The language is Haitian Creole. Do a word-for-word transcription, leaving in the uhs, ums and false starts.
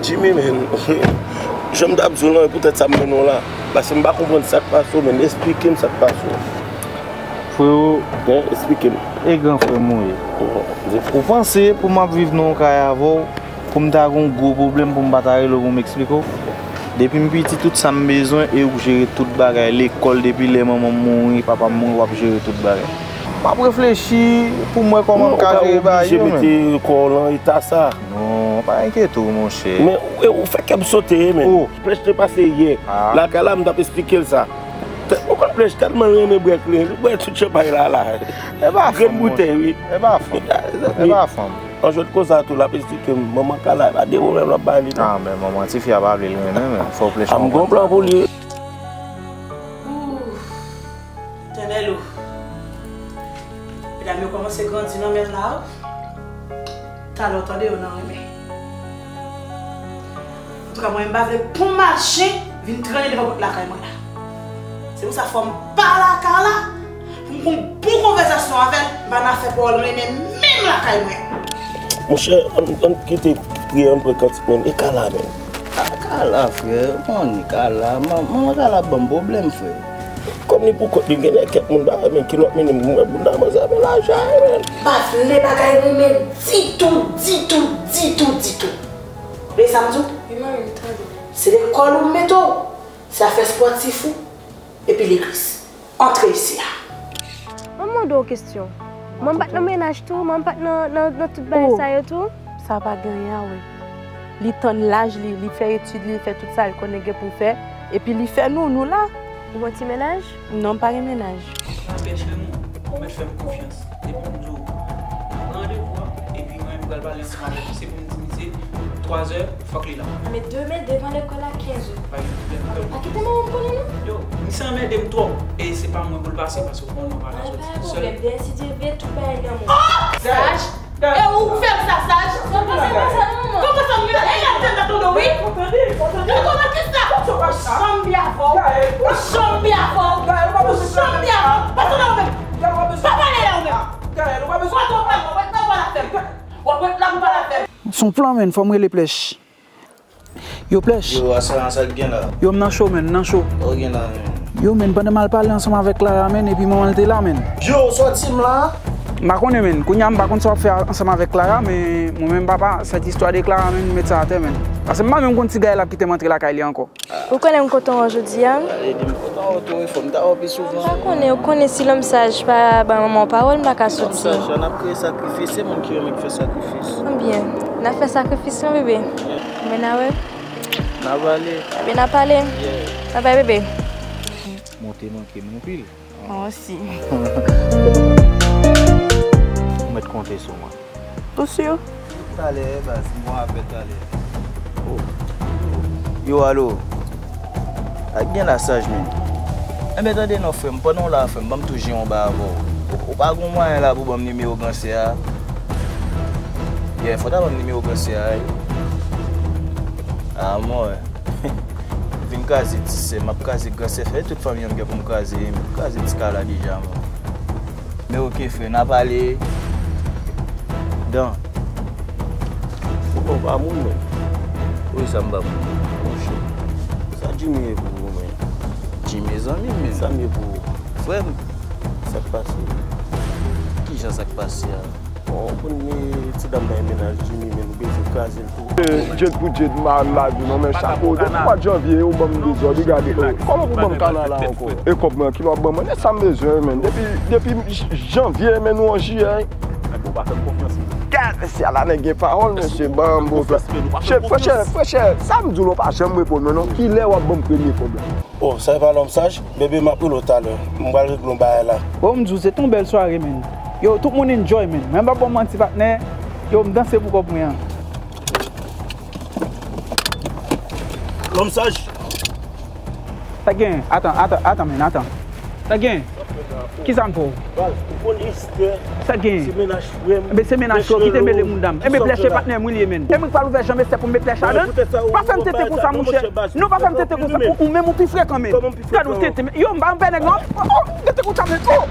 Jimmy, men, jan m t ap di w lan, e poutèt sa m mennen w la. Paske m pa konprann sa k pase w, men esplike m sa k pase w. Frewo, men, esplike m. E gran frè m ou ye. Ou panse pou m ap viv nan yon kay avè w, pou m ta gen yon gwo pwoblèm pou m pa ta rele w pou m eksplike w? Depi m piti, tout sa m bezwen, e ou k jere tout bagay. Lekòl, depi lè manman m mouri, papa m mouri, w ap jere tout bagay. M ap reflechi pou m wè kòman m ka jere bagay yo, men. Non, ou pa oblije mete kò w lan eta sa. Non, pa enkyete w, monchè. Men, ou, ou fè kè m sote, men. Plèch te pase yè. Lakay la, m t ap esplike l sa. Ou konn Plèch tèlman renmen bwè kleren, li bwè tout chanpay la, la. E pa fanm, monchè. Grenn boutèy, wi. E pa fanm. E pa fanm. An jwèt konsa tou, l ap esplike m, manman Kala, e pa de pwoblèm l ap bay li, non. Ah, men manman tifi a pa vle l renmen, men fò Plèch konprann sa. A, m gon plan pou li. Ouf, Etènèl o. Medam yo kòmanse grandi nan men m la, wi. Talè w tande yo nan renmen. Antouka, mwen, m pa vle pon mache vin trennen devan pòt lakay mwen la. Se pou sa fò m pale a Kala, pou m gon bon konvèsasyon avè l, m pa nan afè pawòl mwen, men menm lakay mwen. Monchè, ann, ann kite priye, ann pran kantik, men. E Kala, men. A, Kala, frè, ou konn Kala, man-, manman Kala ap ban m pwoblèm, frè. Kòm li pou kont li, genlè kèk moun pa renmen kilòt, men mwen, bounda manzè, men lajan, men. M pa vle bagay renmen ditou, ditou, ditou, ditou. Ou tande sa m di w? Wi, manmi, m tande. Se lekòl ou m mete w, se afè espòtif ou, epi legliz. Antre isi a. Mwen mande w kesyon. Mwen pa t nan mennaj tou, mwen pa t nan, nan, nan tout bagay sa yo tou. Sa pa gen anyen a wè. Li tann laj li, li fè etid li, li fè tout sa l konnen gen pou fè, epi li fè nou, nou la. Ou gon ti mennaj? Non, m pa gen mennaj. Anpèche m, ou mèt fè m konfyans. Depi m di w, m pran randevou a, epi mwen menm pral pale ansanm avèk misye pou m di misye, twa zè, fòk li la. A, men demen devan lekòl la kenz è. Pa gen pwoblèm. A, men pa kite manman m konnen non. Yo, misye anmède m twòp, e se pa mwen pou l pase, paske ou konnen mwen pa ka sòti tousèl. A, pa gen pwoblèm, dèyè si Dye vle, tout bagay nan men w. Saj! E ou fè m sa, Saj? Mwen panse konsa non, manman. Kòman sa, mwen? E gade tèt nan tonton, wi. Ou tande, ou tande. Ou tande kisa? Ou janm byen avè w. Ou janm byen avè w. Ou janm byen avè w. Pase la ou menm. Pa pale la ou menm. Ou pa bezwen pale, w ap ret la pou pale avè m. W ap ret la pou pale avè m. Se yon plan, menn, fò m rele Plèch. Yo, Plèch. Yo, asa, asa k gen la? Yo, m nan cho, menn, m nan cho. Sa w gen la, menn? Yo, menn, pandan m al pale ansanm avèk Clara, menn, epi manman l te la, menn. Yo, sòti m la. M pa konnen, menn. Kounye a, m pa konn sa w ap fè ansanm avèk Clara, men mwen menm, papa, cette histoire de Clara, menn, m met sa atè, menn. Paske m pa menm konn si Gaël ap kite m antre lakay li ankò. Ou konnen m kontan wè w jodi a. Gade, di m kontan wè w tou, wi, fò m ta wè w pi souvan. M pa konnen, ou konnen si Lòm Saj pa ban manman w pawòl, m pa ka soti. Lòm Saj, an ap kreye sakrifis, se moun ki renmen k fè sakrifis. Byen, n ap fè sakrifis lan, bebe. Men n a wè. N a pale. Ebyen, n a pale. Babay, bebe. Monte manke m anpil. Mwen osi. Ou mèt konte sou mwen. Ou si? Talè, baz, m gon apèl talè. Oh. Yo, alo. Ak gen la, Saj, menn. Enben, tande non, frè m, pandan w la, frè m, ban m tou jere yon bagay avè w. Ou, ou pa gon mwayen la pou ban m nimewo gran sè a? Yeah, fò w ta ban m nimewo gran sè a, wi. Ah, mwen. Vin kraze ti sè, m ap kraze gran sè, fè tout fanmi an m gen pou m kraze, m kraze ti Kala deja, mwen. Men oke, frè, n a pale. Dan. Ou pa moun, menn. Wi, sa m pa moun, monchè. Sa Jimmy ye pou ou, menn? Jimmy zanmi m, menn. Sa m ye pou ou? Frè m. Sa k pase? Kijan sa k pase a? Bon, ou konn ni ti dam nan e mennaj Jimmy, menn, ou bezwen kraze l tou. Eh, Jade pou Jade, m pa al lage w non, men chapo, depi mwa janvye, ou ban m dezòd, wi, gade, oh, kòman pou ban m kana la ankò? E kòb mwen, kilè w ap ban mwen? E sa m bezwen, menn. Depi, depi j-, janvye, menn, nou an jiyè, wi. Gad, mesye, ala nèg gen pawòl, mesye, ban m, bon, frè. Frechè, frechè, sa m di w la, ou pa janm reponn mwen non. Kilè w ap ban m premye kòb la? Oh, sa e pa Lòm Saj? Bebe, m ap rele w talè. M pral regle yon bagay la. Oh, m di w, se te yon bèl sware, menn. Yo, tout moun enjoy, menn. Mwen m p ap ba w manti, patnè. Yo, m danse pou kòb mwen an. Lòm Saj. Sa gen? Atan, atan, atan, menn, atan. Sa gen? Kisa m fè w? Baz, ou konn Esther? Sa gen? Se mennaj frè m. Enben, se mennaj frè w, kite mele mouda m. Enben, Plèch se patnè m, wi, li ye, menn. E mwen k pral ouvè janm Esther pou m met Plèch ladan l? Pa fè m tete konsa, monchè. Non, pa fè m tete konsa. Ou, ou menm ou pi frekan, menn. Gade w tete, menn. Yo, m pa, m pè nèg, non. Oh, oh, tete konsa, menn. Oh!